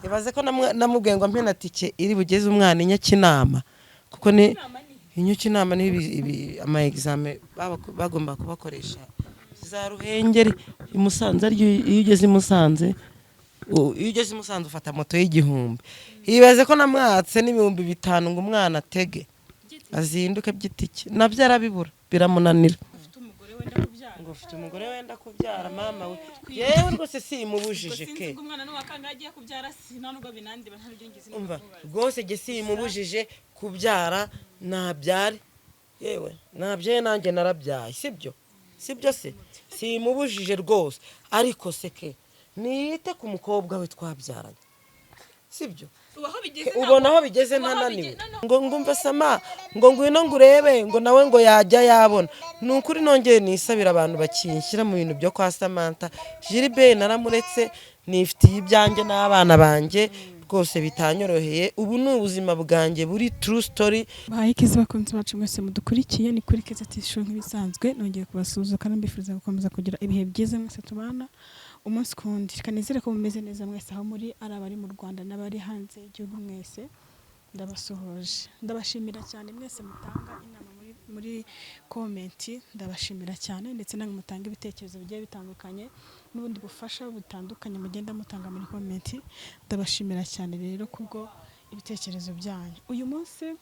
Ibaze ko namubwiye ngo ampe na tike iri bugeze umwana i Nyakinama, kuko ni Inyakinama ni ama examen bagomba kubakoresha za Ruhengeri i Musanze. Aryo iyo ugeze i Musanze, iyo ugeze i Musanze ufata moto y'1000. Ibaze ko namwatse n'5000 ngo umwana atege azinduke by'itike, nabyo arabibura biramunanira. Ngo ufite umugore wenda kubyara, mama we, yewe rwose simubujije ke. Umva rwose jye simubujije kubyara, nabyare, yewe nabyaye nanjye narabyaye, sibyo? Sibyo se? Simubujije rwose, ariko se ke niyite ku mukobwa we twabyaranye, sibyo? Ubona aho bigeze ntananiwe ngo ngumve sama ngo ngwino ngo urebe ngo nawe ngo yajya yabona. Ni ukuri nongeye nisabira abantu bakinshyira mu bintu byo kwa Samantha. Gilbert naramuretse, nifitiye ibyanjye n'abana banjye rwose bitanyoroheye. Ubu ni ubuzima bwanjye buri true story. Bahaye ikaze bakunzi bacu mwese mudukurikiye, ni kuri Keza TV Show nk'ibisanzwe. Nongeye kubasuhuza kandi mbifuriza gukomeza kugira ibihe byiza mwese tubana umunsi ku wundi. Reka nizere ko mumeze neza mwese aho muri, ari abari mu Rwanda n'abari hanze y'igihugu, mwese ndabasuhuje. Ndabashimira cyane mwese mutanga inama muri comment, ndabashimira cyane, ndetse namwe mutanga ibitekerezo bigiye bitandukanye n'ubundi bufasha butandukanye mugenda mutanga muri comment, ndabashimira cyane rero kubwo ibitekerezo byanyu. Uyu munsi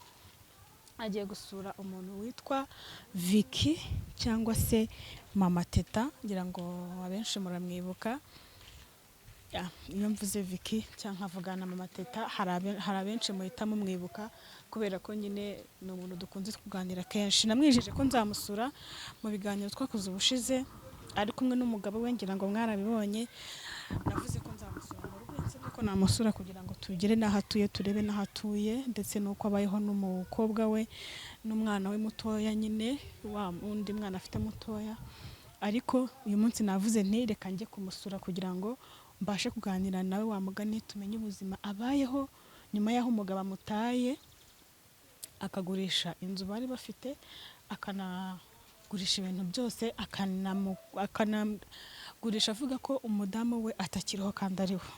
agiye gusura umuntu witwa Vicky cyangwa se Mama Teta, ngira ngo abenshi muramwibuka. Iyo mvuze Vicky cyangwa nkavugana na Mama Teta, hari abenshi muhita mumwibuka kubera ko nyine ni umuntu dukunze kuganira kenshi. Namwijeje ko nzamusura mu biganiro twakoze ubushize ari kumwe n'umugabo we, ngira ngo mwarabibonye. Navuze ko nzamusura mu rugo, yansabye ko namusura kugira ngo tugere n'aho atuye, turebe n'aho atuye ndetse n'uko abayeho n'umukobwa we n'umwana we mutoya, nyine wa wundi mwana afite mutoya. Ariko uyu munsi navuze nti reka njye kumusura kugira ngo mbashe kuganira nawe, wa mugani tumenye ubuzima abayeho nyuma y'aho umugabo amutaye, akagurisha inzu bari bafite, akanagurisha ibintu byose, akanagurisha avuga ko umudamu we atakiriho kandi ariho.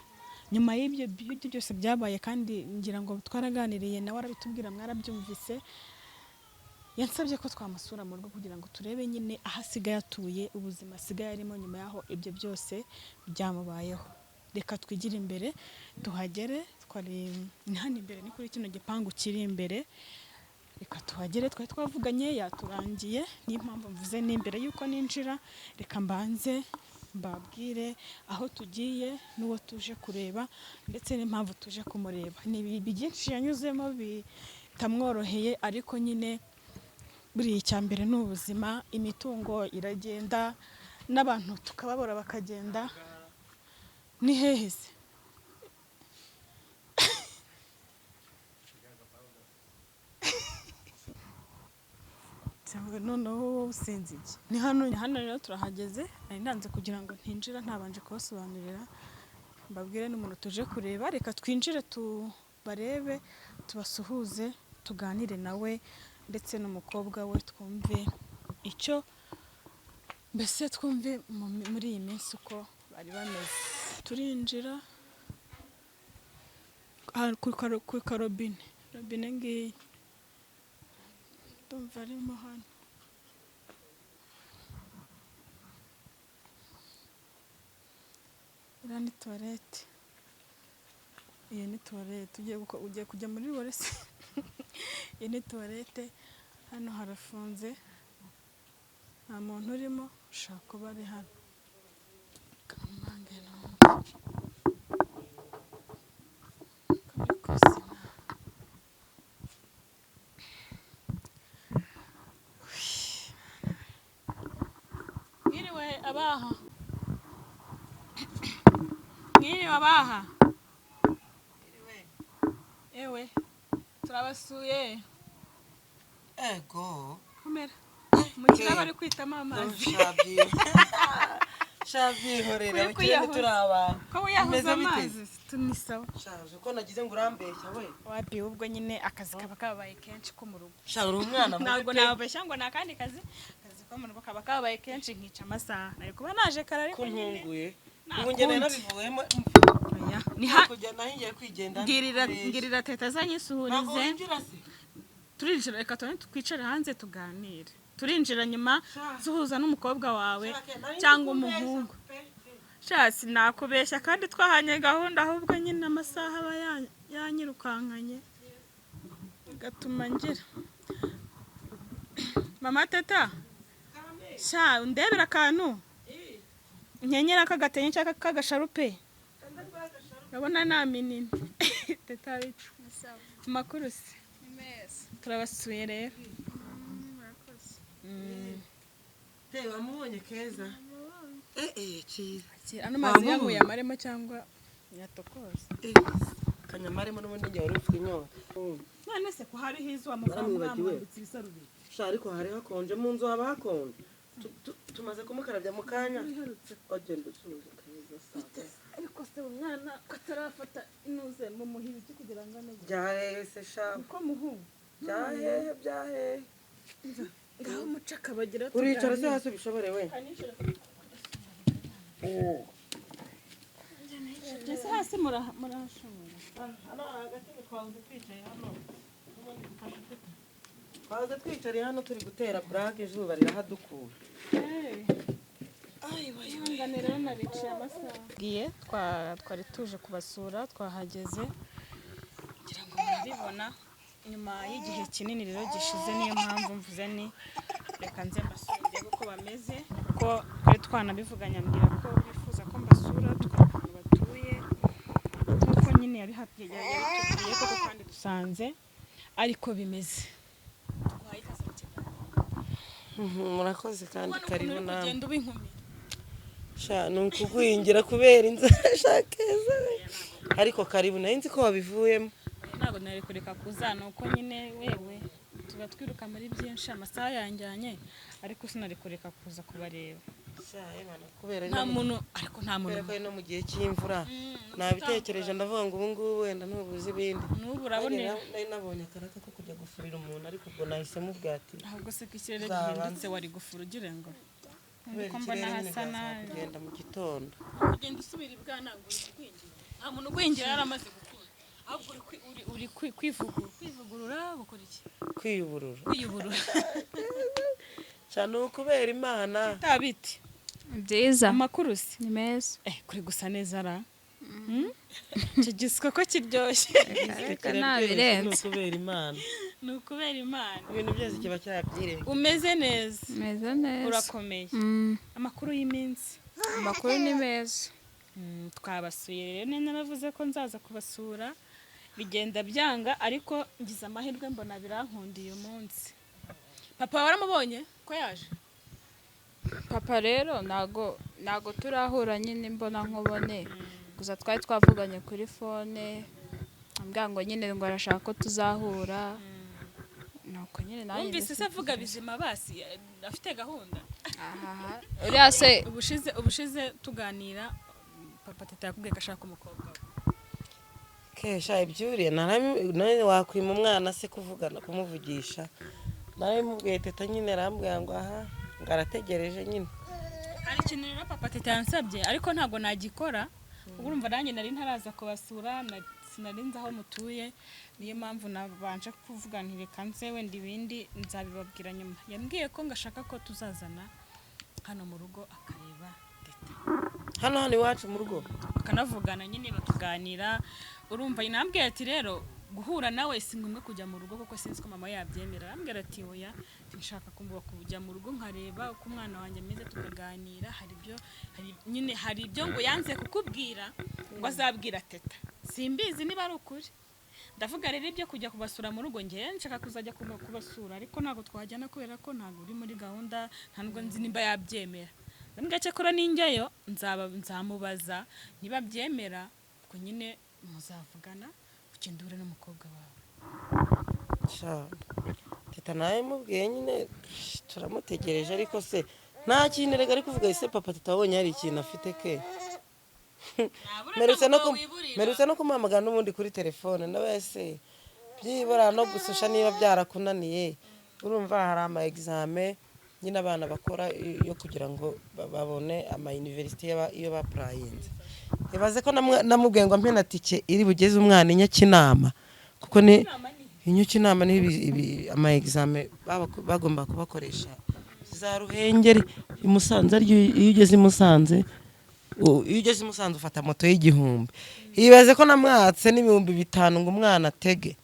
Nyuma y'ibyo byose byabaye, kandi ngira ngo twaraganiriye nawe arabitubwira, mwarabyumvise, yansabye ko twamusura mu rugo kugira ngo turebe nyine aho asigaye atuye, ubuzima asigaye arimo nyuma y'aho ibyo byose byamubayeho. Reka twigire imbere tuhagere, twari ni hano imbere, ni kuri kino gipangu kiri imbere. Reka tuhagere, twari twavuganye yaturangiye, niyo mpamvu mvuze ni imbere y'uko ninjira. Reka mbanze mbabwire aho tugiye n'uwo tuje kureba ndetse n'impamvu tuje kumureba. Ni ibi byinshi yanyuzemo bitamworoheye, ariko nyine buriya icya mbere ni ubuzima, imitungo iragenda n'abantu tukababura bakagenda. Ni hehe se? Cyangwa noneho wowe usinze iki? Ni hano, ni hano rero turahageze. Nari nanze kugira ngo ntinjira ntabanje kubasobanurira, mbabwire n'umuntu tuje kureba. Reka twinjire tubarebe, tubasuhuze, tuganire nawe ndetse n'umukobwa we, twumve icyo mbese twumve muri iyi minsi uko bari bameze. Turinjira ku karobine, robine ngiyi, ndumva arimo hano. Iriya ni tuwarete, iyi ni tuwarete, ugiye kujya muri se? Iyi ni tuwarete, hano harafunze nta muntu urimo, ushobora kuba ari hano. Kamange numve. Kuri kuzina. Mwiriwe abaha. Mwiriwe abaha. Ewe turabasuye. Ego. Komera. Umukire bari kwitamo amazi. Shabyihorera, Kuri abakire kwiyahuza. ntituri abantu. Ko wiyahuza Bimeze bite? amazi tunisaba. Shaje ko nagize ngo urambeshya we. Wapi, ubwo nyine akazi kaba kabaye kenshi ko mu rugo. Sha uri umwana mubi Ntabwo pe. nababeshya ngo ni akandi kazi, akazi ko mu rugo kaba kabaye kenshi nkica amasaha. Nari kuba naje kare ariko Ko nyine ntunguye. Nta Ubu njye nari kundi. nabivuyemo. Oya, ni ha Kujya naho ngiye kwigenda. Mbwirira teta Ntabwo azanyisuhurize. winjira se? Turinjira, reka tubone twicare hanze tuganire. Turinjira nyuma suhuza n'umukobwa wawe cyangwa umuhungu. Sha, sinakubeshya kandi twahanye gahunda, ahubwo nyine amasaha aba yanyirukankanye gatuma ngira. Mama Teta, sha, undebera akantu nkenyera k'agatenge cyangwa k'agasharupe, urabona nta minini. Teta, bicu amakuru se? Turabasuye rero. Te wamubonye Keza? Eh eh, cyiza. Ano mazi yanyweye amaremo cyangwa yatokoza? Eh, kanyamaremo n'ubundi njye wari ufite inyota. None se ko hariho izuba mukaba Naramwibagiwe. mwamwambitse ibisarubeti? Sha, ariko hari hakonje, mu nzu haba hakonje. Tumaze kumukarabya mu kanya, wagenda usuhuza Keza saa. Ariko se umwana ko atarafata inuze, mumuha ibiki kugira ngo ane? Byahehe se sha? Uko muhu? Byahehe, byahehe. Ngaho umuca akabagira. Uricara se hasi ubishobore we? Ese hasi murahashobora? Hano hari agatebe, twahoze twicaye hano. Twahoze twicariye hano turi gutera burake, izuba rirahadukura. Ihangane rero nabiciye amasaha. Bwiye twari tuje kubasura, twahageze ngira ngo murabibona nyuma y'igihe kinini rero gishize. Niyo mpamvu mvuze ni reka nze mbasure ndebe uko bameze, kuko twari twanabivuganye, ambwira ko bifuza ko mbasura tukareba ukuntu batuye, nk'uko nyine yabitubwiye koko, kandi dusanze ariko bimeze. Twahaye ikaze mu kiganiro. Murakoze kandi. Ubona ukuntu Karibu uri namwe. kugenda uba inkumi. Sha, ni ukugwingira kubera inzara, sha Keza we. Ariko karibu, nari nzi ko wabivuyemo. Ntabwo nari kureka kuza, ni uko nyine wewe tuba twiruka muri byinshi, amasaha yanjyanye, ariko sinari kureka kuza kubareba. Sha, Imana, kubera Nta muntu, ariko nta muntu. Kubera ko ari no mu gihe cy'imvura, nabitekereje ndavuga ngo ubu ngubu wenda ntubuze ibindi. N'ubu urabonera. Nanjye nari nabonye akaraka ko kujya gufurira umuntu, ariko ubwo nahise mubwira ati Ahubwo se ko ikirere Nzaba gihindutse, wari gufura ugira ngo kubera ko mbona ikirere nyine hasa byasaba nabi. kugenda mu gitondo. Ugenda usubira ibwana ngo uri kugwingira. Nta muntu ugwingira yaramaze gukura, ahubwo uri kwivugurura, kwivugurura, gukora iki? Kwiyuburura. Kwiyuburura. Cyane ukubera Imana. Tabiti. Byiza. Amakuru se? Ni meza. Eh, kuri gusa neza ra. Icyo gisiko ko kiryoshye. Ariko Kiraryoshye, ntabirenze. ni ukubera Imana. Ni ukubera Imana. Ibintu byose kiba cyabyirenga. Umeze neza? Meze neza. Urakomeye? Amakuru y'iminsi? Amakuru ni meza. Twabasuye rero, nari naravuze ko nzaza kubasura bigenda byanga, ariko ngize amahirwe mbona birankundiye uyu munsi. Papa waramubonye ko yaje? Papa rero ntago turahura nyine mbona nkubone, gusa twari twavuganye kuri phone, ambwira ngo nyine ngo arashaka ko tuzahura, nuko nyine nanjye Wumvise se avuga bizima basi, afite gahunda? Ahaha, uriya se. Ubushize tuganira, papa Teta yakubwiye ko ashaka umukobwa we. Kesha, ibyuriye none wakwima umwana se kuvugana, kumuvugisha? Narabimubwiye Teta nyine, arambwira ngo aha ngo arategereje nyine. Hari ikintu rero papa Teta yansabye, ariko ntabwo nagikora. Ubwo urumva nanjye nari ntaraza kubasura, sinari nzi aho mutuye, niyo mpamvu nabanje kuvuga nti reka nze, wenda ibindi nzabibabwira nyuma. Yambwiye ko ngashaka ko tuzazana hano mu rugo akareba Teta. Hano iwacu mu rugo? Bakanavugana nyine, bakaganira. Urumva nambwiye ati rero guhura nawe si ngombwa kujya mu rugo, kuko sinzi ko mama yabyemera. Arambwira ati oya, nshaka kumva kujya mu rugo nkareba uko umwana wanjye ameze, tukaganira. Hari ibyo, hari nyine, hari ibyo ngo yanze kukubwira, ngo azabwira Teta. Simbizi niba ari ukuri. Ndavuga rero ibyo kujya kubasura mu rugo, ngewe nshaka kuzajya kubasura, ariko ntabwo twajyana kubera ko ntabwo uri muri gahunda, nta nubwo nzi nimba yabyemera. Ndambwira cyakora ninjyayo nzaba nzamubaza, niba abyemera ubwo nyine muzavugana, ugende uhure n'umukobwa wawe. Sha, Teta nawe mubwiye nyine turamutegereje, ariko se nta kintu erega ari kuvuga. Ese papa Teta wabonye hari ikintu afite ke? Mperutse no kumuhamagara n'ubundi kuri telefone nawe, ese byibura no gususha niba byarakunaniye. Urumva hari ama examen nyine abana bakora yo kugira ngo babone ama university iyo bapurayinze. Ibaze ko namubwiye ngo ampe na tike iri bugeze umwana i Nyakinama, kuko ni Inyakinama ni ama examen bagomba kubakoresha za Ruhengeri i Musanze. Aryo iyo ugeze i Musanze, iyo ugeze i Musanze ufata moto y'1000. Ibaze ko namwatse n'5000 ngo umwana atege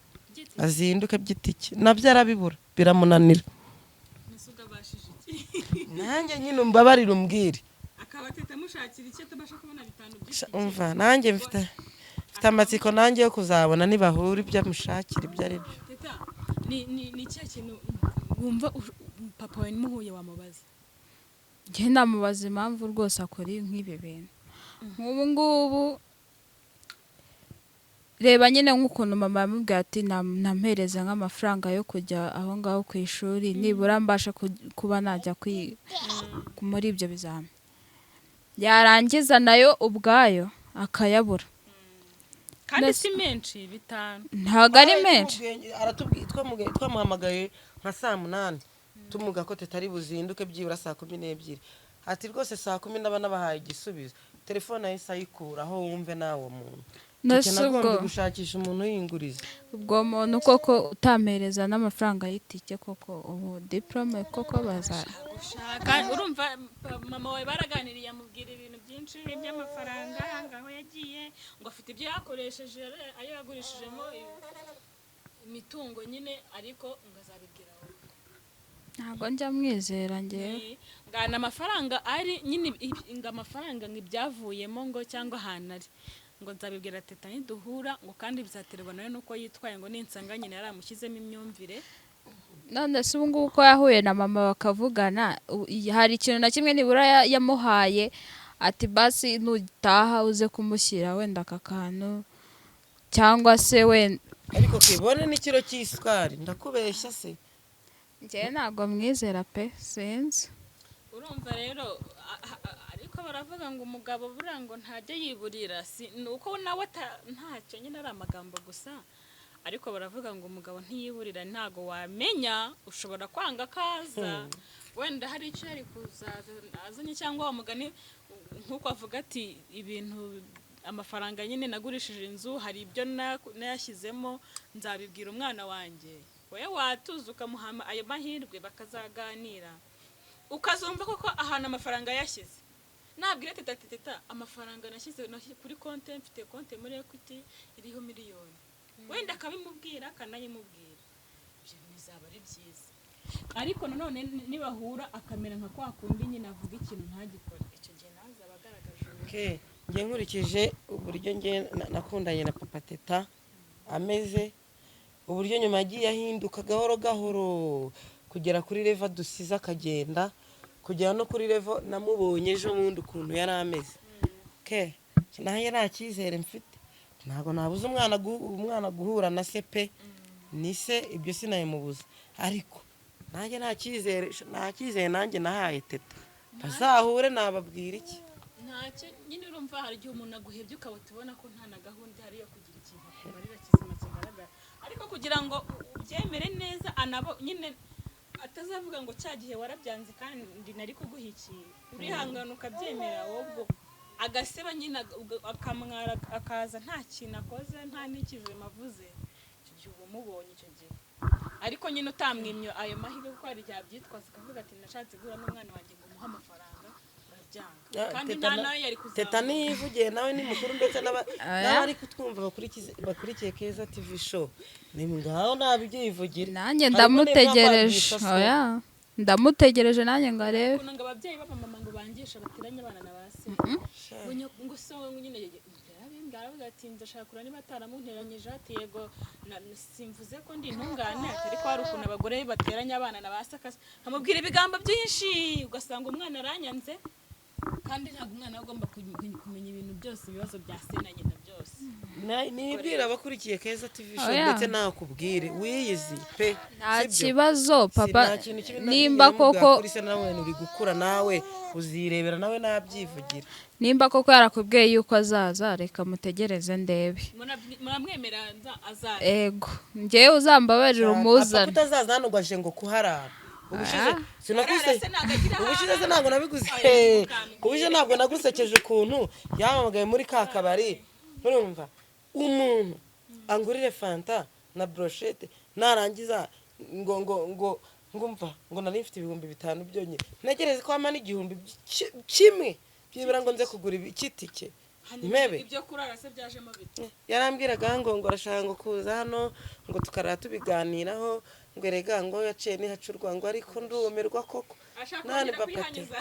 azinduke by'itike, nabyo arabibura, biramunanira. Ese ubwo abashije iki? Nanjye nyine umbabarire umbwire. Akaba ateta amushakira icyo atabasha kubona 5 by'itike. Umva, nanjye mfite amatsiko nanjye yo kuzabona nibahura ibyo amushakira ibyo ari byo. Teta, ni ikihe kintu wumva papa wawe muhuye wamubaza? Njye namubaza impamvu rwose akora nk'ibi bintu nk'ubu ngubu. Reba nyine nk'ukuntu mama yamubwiye ati nampereze nk'amafaranga yo kujya aho ngaho ku ishuri, nibura mbasha kuba najya muri ibyo bizami, yarangiza nayo ubwayo akayabura. Kandi Mbese- si menshi, 5. Ntabwo ari menshi. Aratubwiye, twamuhamagaye nka saa 8, tumuga ko tutari buzinduke byibura saa 12. Ati rwose saa 10 ndaba nabahaye igisubizo. Telefone yahise ayikuraho. Wumve nawe uwo muntu. Mbese Tike nagombye ubwo gushakisha umuntu yinguriza. Ubwo muntu koko utampereza n'amafaranga y'itike koko, ubu diporome koko baza Gushaka, urumva mama wawe baraganiriye, amubwira ibintu byinshi by'amafaranga ngaho yagiye, ngo afite ibyo yakoresheje, ayo yagurishijemo imitungo nyine, ariko ngo azabibwira wowe. Ntabwo njya mwizera ngewe. Ngana amafaranga ari nyine ngo amafaranga ngo ibyavuyemo ngo cyangwa ahantu ari, ngo nzabibwira teta niduhura, ngo kandi bizaterwa nawe nuko yitwaye, ngo ninsanga nyine yaramushyizemo imyumvire. None se ubu ngubu ko yahuye na mama bakavugana, hari ikintu na kimwe nibura yamuhaye ati basi nutaha uze kumushyira wenda aka kantu, cyangwa se wenda? Ariko kibone n'ikiro cy'isukari, ndakubeshya se? Njyewe ntabwo mwizera pe, sinzi. Urumva rero, ariko baravuga ngo umugabo buriya ngo ntajya yiburira, si ni uko nawe ntacyo nyine, ari amagambo gusa, ariko baravuga ngo umugabo ntiyiburira. Ntago wamenya, ushobora kwanga akaza wenda hari icyo yari kuzaza azanye, cyangwa wa mugani nk'uko avuga ati ibintu amafaranga nyine nagurishije inzu, hari ibyo nayashyizemo, nzabibwira umwana wanjye. Wowe watuza ukamuha ayo mahirwe bakazaganira, ukazumva koko ahantu amafaranga yashyize. Nabwira teta ati teta, amafaranga nashyize kuri konti, mfite konti muri Equity iriho miliyoni, wenda akabimubwira, akanayimubwira, ibyo bizaba ari byiza. Ariko nanone nibahura akamera nka kwa kundi nyine avuga ikintu ntagikore, icyo gihe nawe azaba agaragaje Okay. Njye nkurikije uburyo njye nakundanye na papa Teta ameze, uburyo nyuma yagiye ahinduka gahoro gahoro kugera kuri level dusize akagenda, kugera no kuri level namubonye ejo bundi ukuntu yari ameze, ke nanjye nta cyizere mfite. Ntabwo nabuza umwana guhura na se pe, ni se, ibyo sinabimubuza, ariko nanjye nta cyizere nanjye nahaye Teta. Bazahure, nababwira iki? Ntacyo nyine. Urumva hari igihe umuntu aguhebye ukaba tubona ko nta na gahunda ihari yo kugira ikintu akumarira kizima kigaragara, ariko kugira ngo ubyemere neza, anabo nyine atazavuga ngo cya gihe warabyanze kandi nari kuguha iki, urihangana ukabyemera. Wowe ubwo agaseba nyine akamwara akaza nta kintu akoze, nta n'ikizima avuze, icyo gihe uba umubonye icyo gihe. Ariko nyine utamwimye ayo mahirwe, kuko hari igihe abyitwaza akavuga ati nashatse guhura n'umwana wanjye ngo muhe amafaranga, urabyanga, kandi Teta nta nayo yari Teta kuzamura. Niyivugiye nawe ni mukuru, ndetse Oya. n'abari kutwumva bakurikiye Keza TV Show, ni ngaho nabyivugira. Nanjye Harimo ndamutegereje. n'ibyo akwangisha. Oya, ndamutegereje nanjye ngo arebe. Ukuntu ngo ababyeyi b'abamama ngo bangisha, bateranye abana na ba se, ngo ngo so nyine yarabimbwira, aravuga ati ndashaka kureba niba ataramunteranyije, ati yego simvuze ko ndi intungane, ati ariko hari ukuntu abagore bateranya abana na ba se, nkamubwira ibigambo byinshi, ugasanga umwana aranyanze, kandi ntabwo umwana aba agomba kumenya ibintu byose, ibibazo bya se na nyina byose. Nibwira abakurikiye Keza TV Show, Oya. ndetse nawe akubwire wiyizi pe. Nta Sibyo? kibazo papa. Nta kintu kibi Nimba namubwira koko kuri se, nawe uri gukura, nawe uzirebera, nawe nabyivugira. Nimba koko yarakubwiye yuko azaza, reka mutegereze ndebe. Muramwemera azaza? Ego, njyewe uzambabarira Apfa umuzane. kutazaza hano ngo aje ngo kuharara. Ubushize sinakuse, Arara se ntabwo agira aho ubushize se arara. ntabwo nabiguze. Oya, ntukambwire. Ubushize ntabwo nagusekeje ukuntu yamamagaye muri ka kabari, urumva umuntu angurire fanta na brochette, narangiza ngo mva ngo nari mfite 5000 byonyine, ntegereze ko ampa n'igihumbi kimwe byibura ngo nze kugura ikitike Hanyuma impebe. Ibyo kurara se byajemo bite? Yarambwiraga ngo arashaka ngo kuza hano, ngo tukarara tubiganiraho, ngo erega ngo yaciye nihacurwa, ngo ariko ndumirwa koko. Ashaka Nani kongera papa ati kwihanyuza.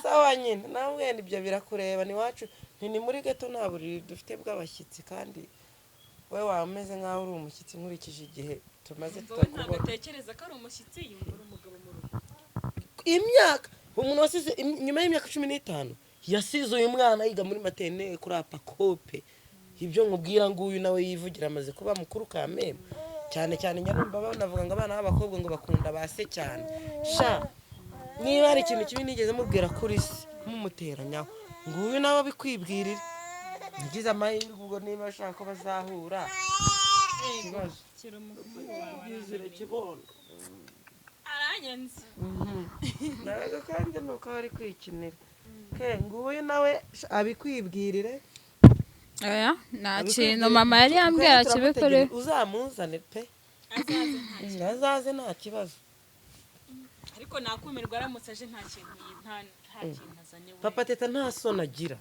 Sawa nyine, nawe wenda ibyo birakureba, ni wacu ni muri geto, nta buriri dufite bw'abashyitsi, kandi wowe waba umeze nk'aho uri umushyitsi nkurikije igihe tumaze Umva, we ntabwo tutakubona. atekereza ko ari umushyitsi, yumva ari umugabo mu rugo. Imyaka umuntu wasize nyuma y'imyaka 15 yasize uyu mwana yiga muri maternelle kuri apakope. Ibyo nkubwira, nguyu nawe yivugira, amaze kuba mukuru kameme. Cyane cyane nyarumva banavuga ngo abana b'abakobwa ngo bakunda ba se cyane. Sha, niba hari ikintu kibi nigeze mubwira kuri se mumuteranyaho, nguyu nawe abikwibwirira. Nagize amahirwe ubwo, niba ashaka ko bazahura, ikibazo Kira umuhungu wawe. Yizire kibondo. Aranyanze. Ntabwo kandi ni uko bari kwikinira ke, nguyu nawe abikwibwirire. Oya, nta kintu mama yari yambwira kibi kuri. Uzamuzane pe. Azaze nta kintu. Azaze nta kibazo. Ariko nakumirwa aramutse aje nta kintu nta kintu azanye we. Papa Teta nta soni agira,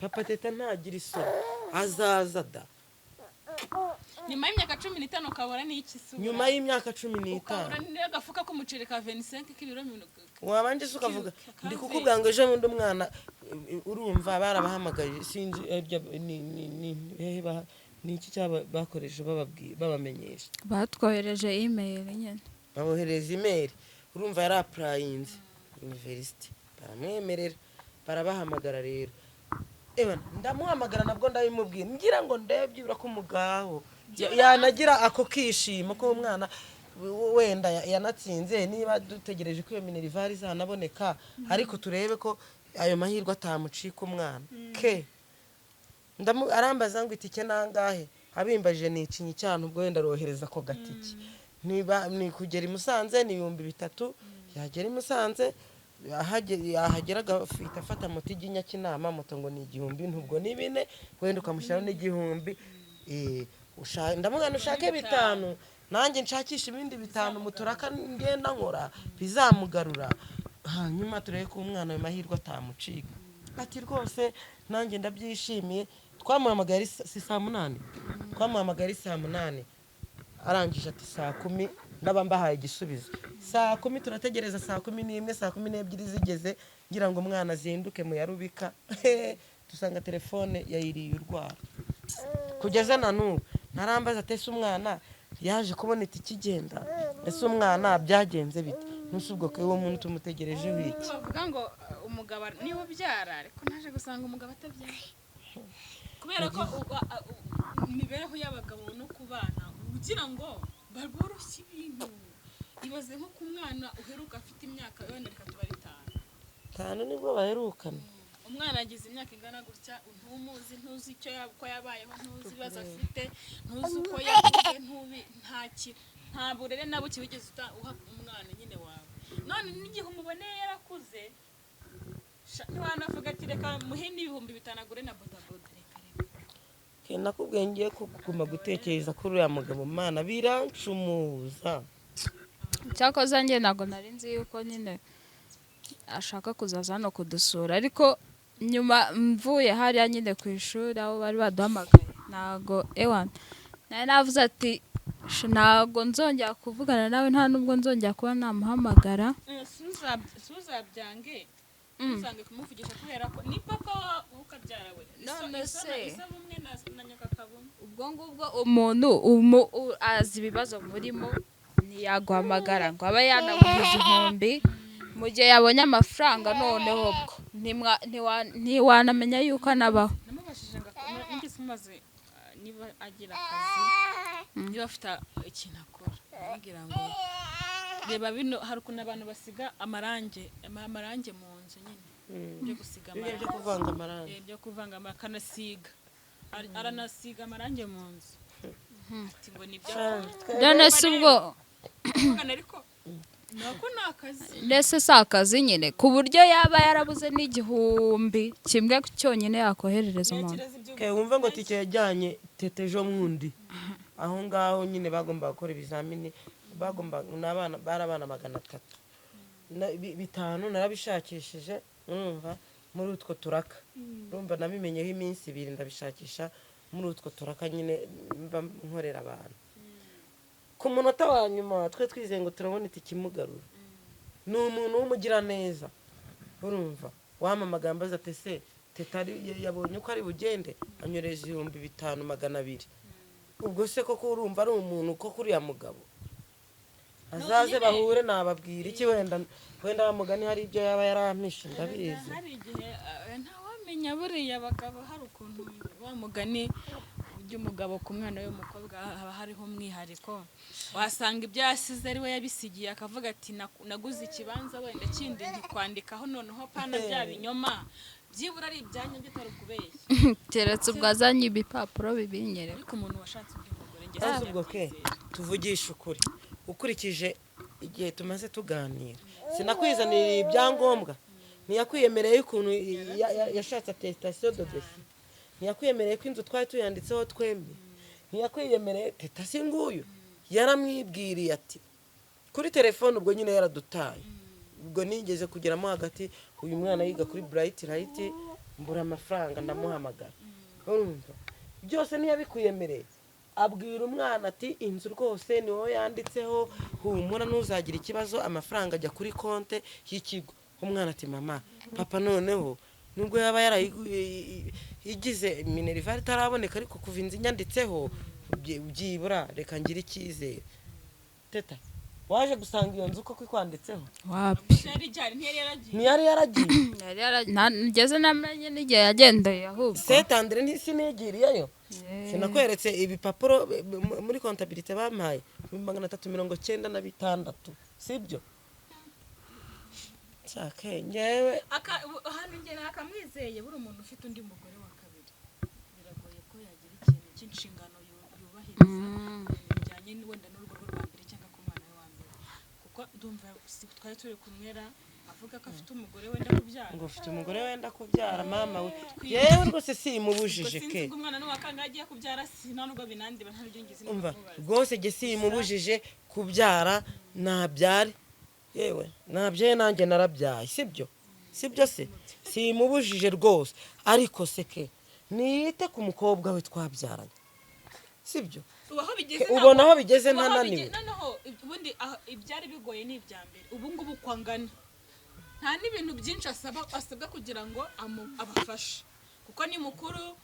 Papa Teta ntagira isoni, azaza da. Nyuma y'imyaka 15 ukabura n'iki se? Nyuma y'imyaka 15 ukabura n'agafuka k'umuceri ka 25 k'ibiro mirongo Wabanje se ukavuga Ka- ndi kukubwira ngo ejo bundi umwana urumva barabahamagaye, sinzi ni hehe ni iki cyaba bakoresha bababwiye babamenyesha. Batwohereje email nyine. Babohereza email, urumva yari applyinze university baramwemerera, barabahamagara rero. Ewa, ndamuhamagara nabwo ndabimubwira, ngira ngo ndebe byibura ko umugaho yanagira ako kishimo ko umwana wenda yanatsinze, niba dutegereje ko iyo minerval izanaboneka, ariko turebe ko ayo mahirwe atamucika umwana ke. Arambaza ngo itike nangahe, abimbajije nicinya icyana, ubwo wenda arohereza ako gatike, niba ni kugera i Musanze ni 3000, yagera i Musanze yahagera agahita afata moto ijya i Nyakinama, moto ngo ni 1000, ntubwo ni 4000, wenda ukamushyiraho n'igihumbi. Ndamubwira ushake 5000, nanjye nshakisha ibindi 5000 muturaka ngenda nkora bizamugarura, hanyuma turebe ko umwana ayo mahirwe atamucika. Ati rwose nanjye ndabyishimiye. Twamuhamagaye ari si saa 8, twamuhamagaye ari saa 8, arangije ati saa 10 ndaba mbahaye igisubizo. Saa 10 turategereza, saa 11, saa 12 zigeze, ngira ngo umwana azinduke mu yarubika, dusanga telefone yayiriye urwara. Kugeza na n'ubu ntarambaza ati ese umwana yaje kubona itike igenda, ese umwana byagenze bite? Ntusi ubwo ko uwo muntu tumutegerejeho iki? Bavuga ngo umugabo niwe ubyara, ariko naje gusanga umugabo atabyara kubera ko imibereho y'abagabo no ku bana ugira ngo boroshye ibintu. Ibaze nko ku mwana uheruka afite imyaka wenda reka tubare 5. 5 nibwo baherukana. Umwana agize imyaka ingana gutya, ntumuzi, ntuzi icyo uko yabayeho, ntuzi ibibazo afite, ntuzi uko yakuze, ntubi nta nta burere na buke wigeze uha umwana nyine wawe. None n'igihe umuboneye yarakuze, ntiwanavuga ati reka muhe n'5000 agure na bodaboda, reka reka. Ke, nakubwiye ngiye kuguma gutekereza kuri uriya mugabo, mana, birancumuza. Cyakoze njye ntabwo nari nzi yuko nyine ashaka kuzaza hano kudusura, ariko nyuma mvuye hariya nyine ku ishuri aho bari baduhamagaye, ntabwo ewana nari navuze ati ntabwo nzongera kuvugana nawe, nta nubwo nzongera kuba namuhamagara. Suzabyange usange kumuvugisha kubera ko ni papa ukabyara we. None se- Isaba umwe na nyakakabumwe. Ubwo ngubwo umuntu azi ibibazo murimo, ntiyaguhamagara ngo abe yanaguha 1000 mu gihe yabonye amafaranga. Noneho ubwo ntiwanamenya yuko anabaho. Namubajije ngo nigeze mubaze niba agira akazi, niba afite ikintu akora, amubwira ngo reba bino, hari ukuntu abantu basiga amarange amarange mu nzu nyine byo gusiga Bimwe byo amarange kuvanga amarangi. Byo kuvanga akanasiga aranasiga amarange mu nzu, ati ngo nibyo akora. None se ubwo Kuvugana ariko Nako ni akazi. Ndetse si akazi nyine, ku buryo yaba yarabuze n'igihumbi kimwe cyonyine yakoherereza umuntu. Ntekereza ibyo. Ke wumve ngo tike yajyanye Tete ejo mwundi aho ngaho nyine bagomba gukora ibizamini, bagomba n'abana bari abana 300 bitanu narabishakishije, urumva muri utwo turaka, urumva nabimenyeho iminsi 2 ndabishakisha muri utwo turaka nyine mba nkorera abantu. Ku munota wa nyuma twe twizeye ngo turabona itike imugarura, ni umuntu w'umugiraneza, urumva wamamaga ambaza ati se Teta yabonye uko ari bugende, anyoreje 5200. Ubwo se koko urumva ari umuntu koko uriya mugabo azaze bahure, nababwira iki? Wenda wenda wa mugani hari ibyo yaba yarampishe, ndabizi. Hari igihe ntawamenya, buriya abagabo hari ukuntu wa mugani by'umugabo ku mwana w'umukobwa haba hariho umwihariko, wasanga ibyo yasize ari we yabisigiye, akavuga ati "Naguze ikibanza wenda kindi nkikwandikaho, noneho pana bya binyoma, byibura ari ibyanyu byo utari ukubeshya." Keretse ubwo azanye ibipapuro bibinyereka. Ariko umuntu washatse undi mugore njye Ese ubwo ke sinyabyizera. Tuvugishe ukuri, ukurikije igihe tumaze tuganira, sinakwizanira ibyangombwa, ntiyakwiyemereye ukuntu yashatse attestation de décès, ntiyakwiyemereye ko inzu twari tuyanditseho twembi, ntiyakwiyemereye Teta si nguyu yaramwibwiriye ati kuri telefone, ubwo nyine yaradutaye. Ubwo nigeze kugeramo hagati uyu mwana yiga kuri Bright Light, mbura amafaranga ndamuhamagara, urumva byose ntiyabikwiyemereye, abwira umwana ati inzu rwose ni wowe yanditseho, humura ntuzagire ikibazo, amafaranga ajya kuri konte y'ikigo. Umwana ati mama, papa noneho nubwo yaba yarayigize minerval itaraboneka, ariko kuva inzu inyanditseho byibura reka ngire icyizere. Teta, waje gusanga iyo nzu koko ikwanditseho? Wapi. Yari ijyanye, ntiyari yaragiye. Ntiyari yaragiye. Ngeze namenye n'igihe yagendeye ahubwo. Setandire ntisinigiriyeyo, sinakweretse ibipapuro muri comptabilité bampaye 396, sibyo? Cyake ngewe. Hano njye nakamwizeye, buri umuntu ufite undi mugore wa kabiri biragoye ko yagira ikintu cy'inshingano yubahiriza bijyanye wenda n'urugo rwe rwa mbere cyangwa ku mwana we wa mbere, kuko ndumva twari turi kumwera avuga ko afite umugore wenda kubyara. Ngo ufite umugore wenda kubyara, mama we, yewe rwose simubujije. Ubwo Ke sinzi ngo umwana ni uwa kangahe agiye kubyara, si nta nubwo binandeba, nta n'ibyo ngize. Umva Kumubaza. rwose jye simubujije kubyara, nabyare, yewe nabyaye nanjye narabyaye, sibyo? Sibyo se? Simubujije rwose, ariko se ke niyite ku mukobwa we twabyaranye, sibyo? Ubu aho bigeze Ubona aho bigeze ubu aho ntananiwe. Noneho ubundi ibyari bigoye ni ibya mbere, ubu ngubu uko angana nta n'ibintu byinshi asabwa kugira ngo abafashe, kuko ni mukuru,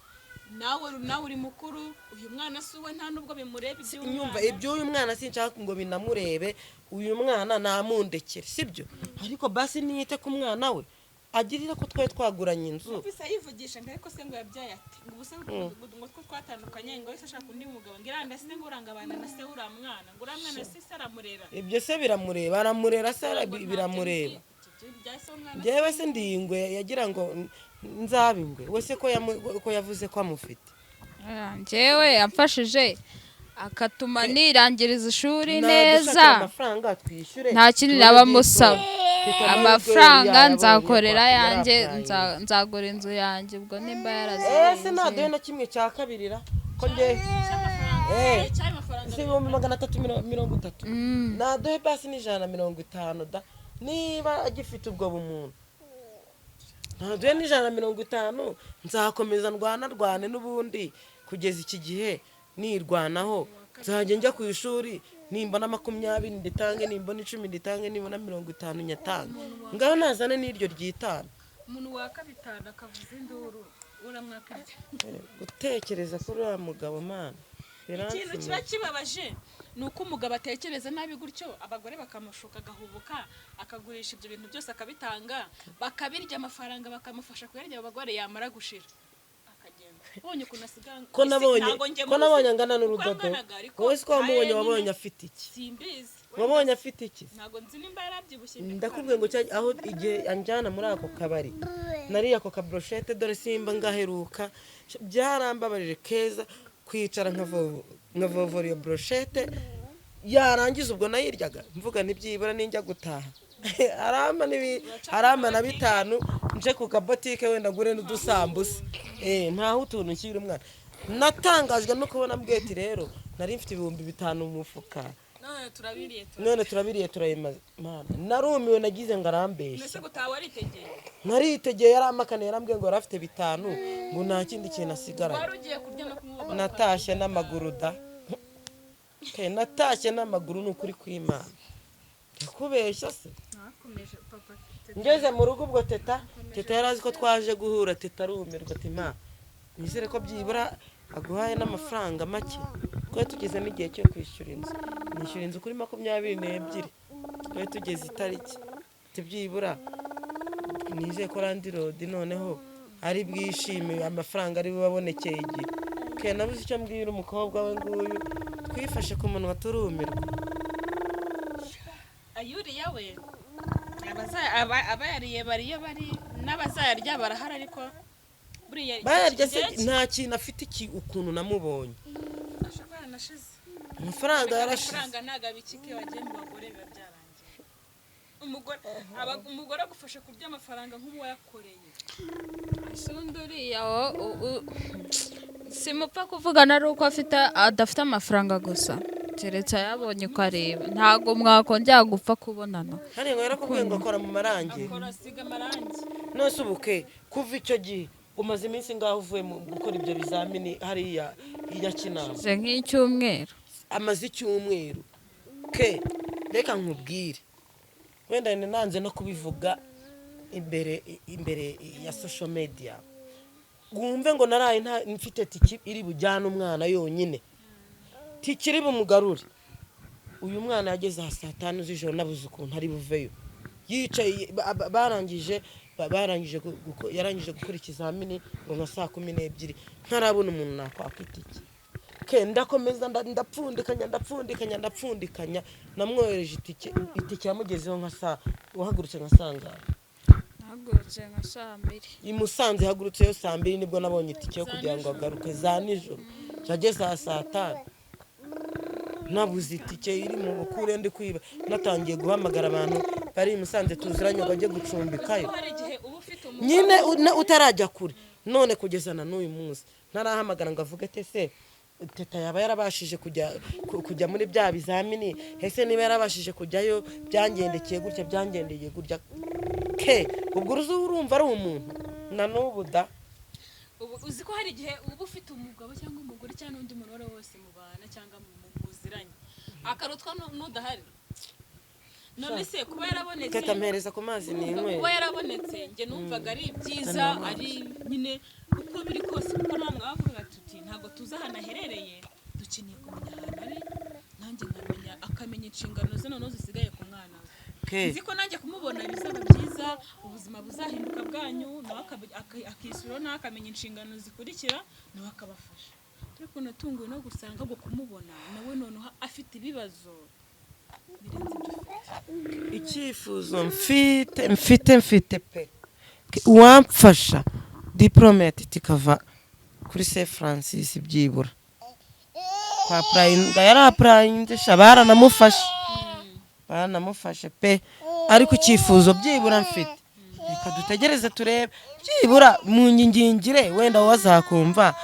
nawe uri mukuru, uyu mwana si uwe, nta nubwo bimureba iby'uyu Nyumva mwana. Iby'uyu mwana sinshaka ngo binamurebe, uyu mwana namundekere, sibyo? Ariko basi niyite ku mwana we, agirire ko twari twaguranye inzu. Numvise yivugisha ngo ariko se ngo yabyaye ati ngo ubu se ngo two twatandukanye, ngo wese ashaka undi mugabo, ngo iranda se ngo urangabana na se uriya mwana, ngo uriya mwana se aramurera. Ibyo se biramureba? Aramurera se? Ngo ntabyo Biramureba. nzi. Ibyo bya se w'umwana. Njyewe se ndi ingwe yagira ngo nzabe ingwe we se ko yavuze ko amufite? Njyewe yamfashije akatuma nirangiriza ishuri Nadushakira neza. amafaranga twishyure, Nta kindi tubone naba musaba. Mfite amahirwe Amafaranga yayabonye nzakorera kwa- yanjye, yarapfaye. nzagura inzu yanjye ubwo nimba Ese yarazihinze. ntaduhe na kimwe cya kabirira ko njye Cy'amafaranga cy'ayo mafaranga. Si 330,000? Naduhe basi n'150 da, niba agifite ubwo bumuntu ntaduhe n'150, nzakomeza ndwana rwane n'ubundi kugeza iki gihe nirwanaho, nzajya njya ku ishuri, nimbona 20 nditange, nimbona 10 nditange, nimbona 50 nyatange. Ngaho nazane n'iryo ry'itanu. Umuntu waka bitanu akavuza induru, uramwaka ibyo. Gutekereza kuri uriya mugabo, mana, Ikintu kiba biransinya. kibabaje ni uko umugabo atekereza nabi gutyo, abagore bakamushuka, agahubuka, akagurisha ibyo bintu byose, akabitanga, bakabirya amafaranga, bakamufasha kuyarya abo bagore, yamara gushira akagenda. Ubonye ukuntu asigaye Ko nabonye ntabwo njye ko muzi nabonye angana uko n'urudodo. anganaga, ariko Wowe si ko wamubonye? aya Wabonye nyine afite iki? Simbizi. Wabonye afite iki? Ntabwo nzi nimba yarabyibushye. Ndakubwiye ngo aho igihe anjyana muri ako kabari nariye ako kabroshete, dore simba ngaheruka, byarambabarije keza kwicara nkavovora iyo broshete. Yarangiza ubwo nayiryaga mvuga ntibyibura ninjya gutaha arama na 5 nje ku kabotike wenda ngure n'udusambusa, ntaho utuntu nshyira umwana. Natangajwe no kubona mbweti rero nari mfite 5000 mu mufuka, none turabiriye turayimaze. Mana, narumiwe, nagize ngo arambeshya. Naritegeye, yaramakaniye, yarambwiye ngo yari afite 5 ngo nta kindi kintu asigaranye. Natashye n'amaguru da, natashye n'amaguru, ni ukuri kw'Imana. Ndakubeshya se? Ngeze mu rugo ubwo teta yari azi ko twaje guhura, teta arumirwa ati ma nizere ko byibura aguhaye n'amafaranga make. Twari tugeze n'igihe cyo kwishyura inzu, nishyura inzu kuri 22, twari tugeze itariki tubyibura nizeye ko landlord noneho ari bwishime, amafaranga ari bubabonekeye igihe. Ke nabuze icyo mbwira umukobwa we nguyu, twifashe ku munwa turumirwa. Ayuriya we abayariye bariyo bari n'abazayarya barahari, ariko buriya bayarya se nta kintu afite. Ukuntu namubonye amafaranga yarashize, amafaranga ntabwo abikike wagiye mu bagore biba byarangiye. Umugore agufasha kurya amafaranga nk'uwayakoreye. Uriya simupfa kuvugana ari uko afite adafite amafaranga gusa, keretse ayabonye ukareba ntabwo mwakongera gupfa kubonana. Hariya ngo yarakubwiye ngo akora mu marangi, akora asiga amarangi. None ubuke kuva icyo gihe umaze iminsi ngaho uvuye mu gukora ibyo bizamini hariya iya Kinama? Nk'icyumweru. Amaze icyumweru. Ke reka nkubwire, wenda nanze no kubivuga imbere ya social media, wumve ngo naraye mfite tiki iri bujyane umwana yonyine, tiki iri bumugarure. Uyu mwana yageze aha saa 5 z'ijoro, nabuze ukuntu ari buveyo. Yicaye, barangije yarangije gukora ikizamini ngo nka saa 12, ntarabona umuntu nakwaka itike. Ke ndakomeza ndapfundikanya, namwohereje itike yamugezeho nka saa, wahagurutse nka saa ngahe? Nahagurutse nka saa 2. I Musanze ihagurutseyo saa 2, nibwo nabonye itike yo kugira ngo agaruke za nijoro. Yageze aha saa 5, nabuze itike iri mu bukure, ndi kwiba, natangiye guhamagara abantu bari i Musanze tuziranye ngo bajye gucumbikayo nyine utarajya kure. None kugeza na n'uyu munsi ntarahamagara ngo avuge ati se teta yaba yarabashije kujya muri bya bizamini, ese niba yarabashije kujyayo byangendekeye gutya, byangendeye gutya. Ke ubwo urumva ari umuntu na n'ubu da. Uzi ko hari igihe uba ufite umugabo cyangwa umugore cyangwa undi muntu uwo wese mubana cyangwa muziranye akarutwa n'udahari. None se kuba yarabonetse, teta mpereza ku mazi ninywere. Kuba yarabonetse njye numvaga ari byiza, ari nyine uko biri kose, kuko namwe bavugaga tuti ntabwo tuzi ahantu aherereye, dukeneye kumenya ahantu ari, nanjye nkamenya, akamenya inshingano ze noneho zisigaye ku mwana we. Nzi ko nanjye kumubona bizaba byiza, ubuzima buzahinduka bwanyu, nawe akishyura, nawe akamenya inshingano zikurikira, nawe akabafasha. Ariko natunguwe no gusanga ngo kumubona nawe noneho afite ibibazo birenze ibyo ufite. Icyifuzo mfite pe, uwamfasha diplome ya Titi ikava kuri Saint Francis byibura, kwa purayinga yarapurayinze sha, baranamufashe pe. Ariko icyifuzo byibura mfite, reka dutegereze turebe, byibura mu ngingire wenda wowe azakumva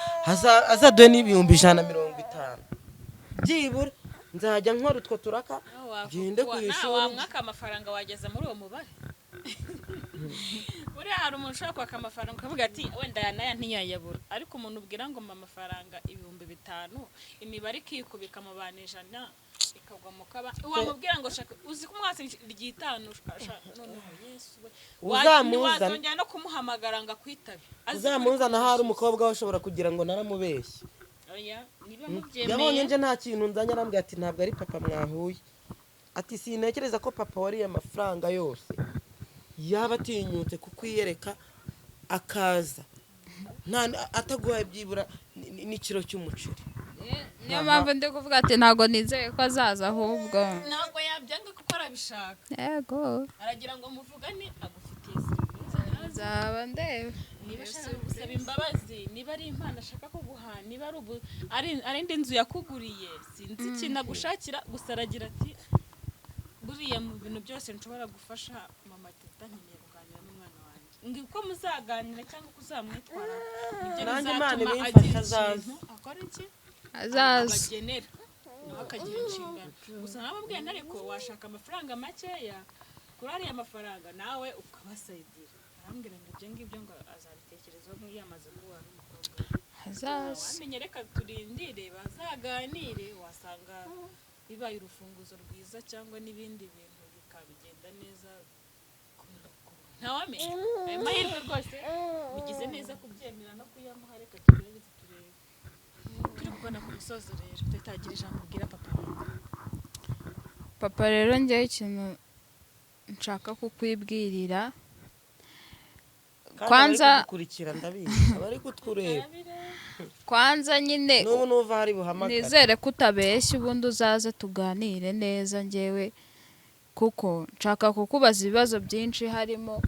azaduhe n'150,000 byibura, nzajya nkora utwo turaka ngende ku ishuri. Wamwaka amafaranga wageza muri uwo mubare. Buriya hari umuntu ushobora kwaka amafaranga ukavuga ati wenda aya n'aya ntiyayabura, ariko umuntu ubwira ngo mpa amafaranga 5000, imibare ikikubika mu bantu 100 ikagwa mu kaba, wamubwira ngo shaka uzi ko umwatsi ry'itanu, noneho Yesu we, wazongera no kumuhamagara ngo akwitabe. Uzamuzana ahari umukobwa we ashobora kugira ngo naramubeshye. Yabonye nje nta kintu nzanye, arambwira ati ntabwo ari papa mwahuye, ati sintekereza ko papa wariye amafaranga yose yaba atinyutse kukwiyereka akaza ataguhaye byibura n'ikiro cy'umuceri. Niyo mpamvu ndi kuvuga ati ntabwo nizeye ko azaza, ahubwo ntabwo yabyanga kuko arabishaka. Yego, aragira ngo muvugane agufitiye serivisi. Nzaba ndeba. Niba ashaka gusaba imbabazi, niba ari impano ashaka kuguha, niba ari ubu ari indi nzu yakuguriye, sinzi ikintu agushakira. Gusa aragira ati: "Buriya mu bintu byose nshobora gufasha mama Teta, nkeneye kuganira n'umwana wanjye." Ngo uko muzaganira cyangwa uko uzamwitwara nibyo Nanjye Imana bizatuma ibimfashe agira azaze. ikintu akora, iki Azaza. abagenera, nawe akagira inshingano. Gusa namubwiye nti: "Ariko washaka amafaranga makeya kuri ariya mafaranga, nawe ukabasayidira." Arambwira ngo ibyo ngibyo ngo azabitekerezaho nk'iyo yamaze guhura n'umukobwa we. Azaza. Wamenye, reka turindire bazaganire, wasanga bibaye urufunguzo rwiza cyangwa n'ibindi bintu bikabigenda neza. Ntawamenya, ayo mahirwe rwose mugize neza kubyemera no kuyamuha. Reka tugerageze turebe. Turi kugana ku musozo rero, tutagira ijambo ubwira papa wawe. Papa rero, njyewe ikintu nshaka kukwibwirira Kandi Kwanza- abari kudukurikira, ndabizi abari kutureba. Kwanza nyine N'ubu nuva hari buhamagara. nizere ko utabeshya, ubundi uzaze tuganire neza njyewe, kuko nshaka kukubaza ibibazo byinshi, harimo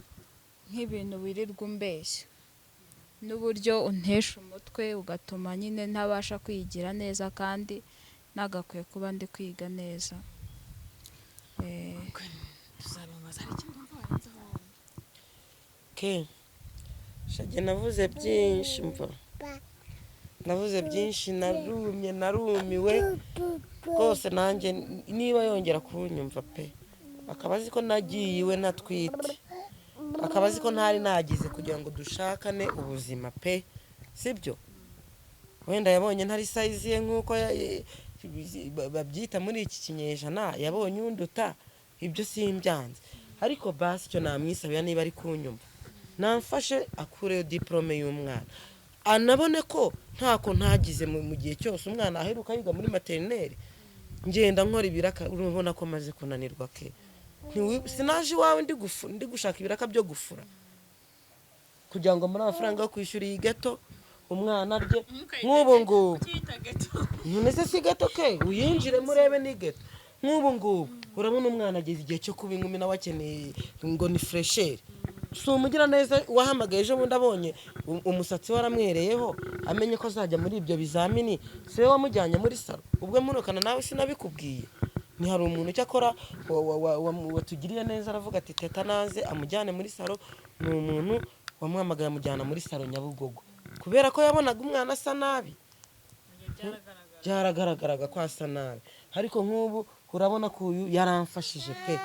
nk'ibintu wirirwa umbeshya n'uburyo untesha umutwe, ugatuma nyine ntabasha kwigira neza kandi nagakwiye kuba ndi kwiga neza. Tuzabimubaza. Hari ikindi wumva warenzaho? Ke shage, navuze byinshi, mva navuze byinshi, narumye, narumiwe rwose. Nanjye niba yongera kunyumva pe, akaba azi ko nagiye iwe ntatwite, akaba azi ko ntari nagize kugira ngo dushakane ubuzima pe, sibyo? Wenda yabonye ntari size ye nk'uko babyita muri iki kinyejana, yabonye unduta, ibyo simbyanze. Ariko basi icyo namwisabira, niba ari kunyumva, namfashe akureyo diporome y'umwana, anabone ko ntako ntagize mu gihe cyose umwana aheruka yiga muri maternelle. Ngenda nkora ibiraka, urabona ko maze kunanirwa ke. Sinaje iwawe ndi gushaka ibiraka byo gufura kugira ngo mbone amafaranga yo kwishyura iyi geto umwana arye nk'ubu ngubu. None se si gato ke? Uyinjiremo urebe, ni geto. Nk'ubu ngubu urabona umwana ageze igihe cyo kuba inkumi, nawe akeneye ngo ni fraîcheur. Si umugiraneza wahamagaye ejo bundi abonye umusatsi waramwereyeho, amenye ko azajya muri ibyo bizamini? Si we wamujyanye muri salon? Ubwo murukana nawe sinabikubwiye? Ni hari umuntu cyakora watugiriye neza, aravuga ati: "Teta naze amujyane muri salon." Ni umuntu wamuhamagaye amujyana muri salon Nyabugogo, kubera ko yabonaga umwana asa nabi, byaragaragaraga ko asa nabi. Ariko nk'ubu urabona ko uyu yaramfashije pe.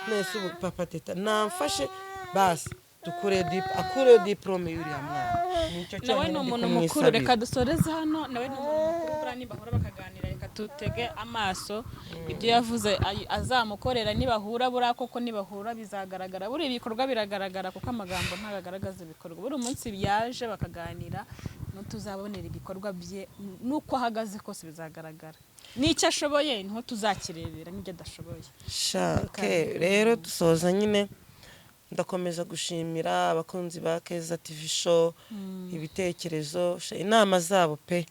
Nese ubu papa Teta namfashe basi dukure dip akureyo diporome y'uriya mwana, nicyo Nawe cyonyine ni ndi umuntu mukuru. kumwisabira. Reka dusoreze hano. Nawe ni umuntu mukuru, buriya nibahura bakaganira, reka tutege amaso ibyo yavuze azamukorera nibahura. Buriya koko nibahura bizagaragara, buriya ibikorwa biragaragara, kuko amagambo ntabwo agaragaza ibikorwa. Buri munsi yaje bakaganira, ntituzabonera ibikorwa bye n'uko ahagaze kose bizagaragara, n'icyo ashoboye niho tuzakirebera n'ibyo adashoboye. Shake rero dusoza nyine, ndakomeza gushimira abakunzi ba Keza TV Show, ibitekerezo, inama zabo pe,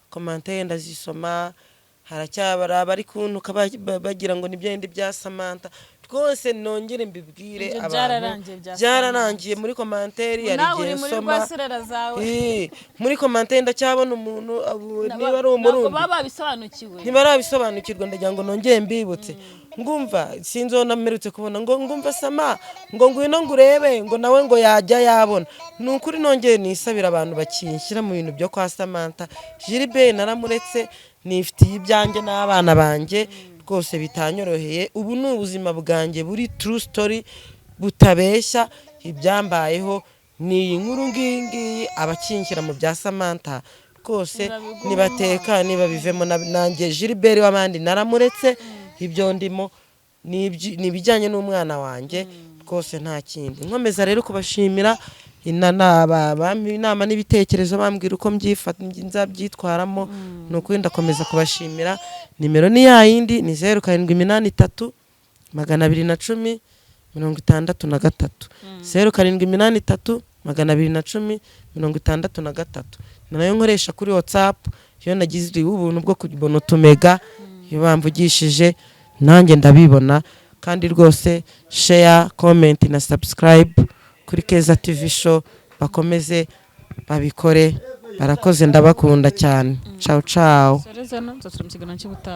commentaire ndazisoma. Haracyabara abari kuntuka bagira ngo ni bya bindi bya Samantha. Rwose nongere mbibwire Ibyo abantu, byararangiye bya byararangiye. Muri commentaire hari Nawe igihe uri muri nsoma rwaserera zawe. Muri commentaire ndacyabona umuntu niba ari Ntabwo Umurundi. baba babisobanukiwe. Ntibarabisobanukirwa. Ndagira ngo nongere mbibutse, ngumva sinzi uwo namerutse kubona ngo ngumva sama ngo ngwino ngo urebe ngo nawe ngo yajya yabona. Ni ukuri nongere nisabira abantu bakinshyira mu bintu byo kwa Samantha Gilbert, naramuretse, nifitiye ibyanjye n'abana banjye rwose bitanyoroheye. Ubu ni ubuzima bwanjye buri true story, butabeshya, ibyambayeho ni iyi nkuru ngiyi ngiyi. Abakinshyira mu bya Samantha rwose nibateka nibabivemo. Nanjye Gilbert w'abandi naramuretse, ibyo ndimo ni ibijyanye n'umwana wanjye rwose, nta kindi. Nkomeza rero kubashimira bampa inama n'ibitekerezo, bambwira uko nzabyitwaramo. Ni ukuri ndakomeza kubashimira. Nimero ni ya yindi, ni 0783 210 63, 0783 210 63. Ni nayo nkoresha kuri WhatsApp iyo nagize ubuntu bwo kubona utumega. Iyo bamvugishije nanjye ndabibona. Kandi rwose share, comment na subscribe kuri Keza TV Show, bakomeze. Babikore. Barakoze, ndabakunda cyane. Ciao ciao. Soreza no nzasubira mu kiganiro cy'ubutaha.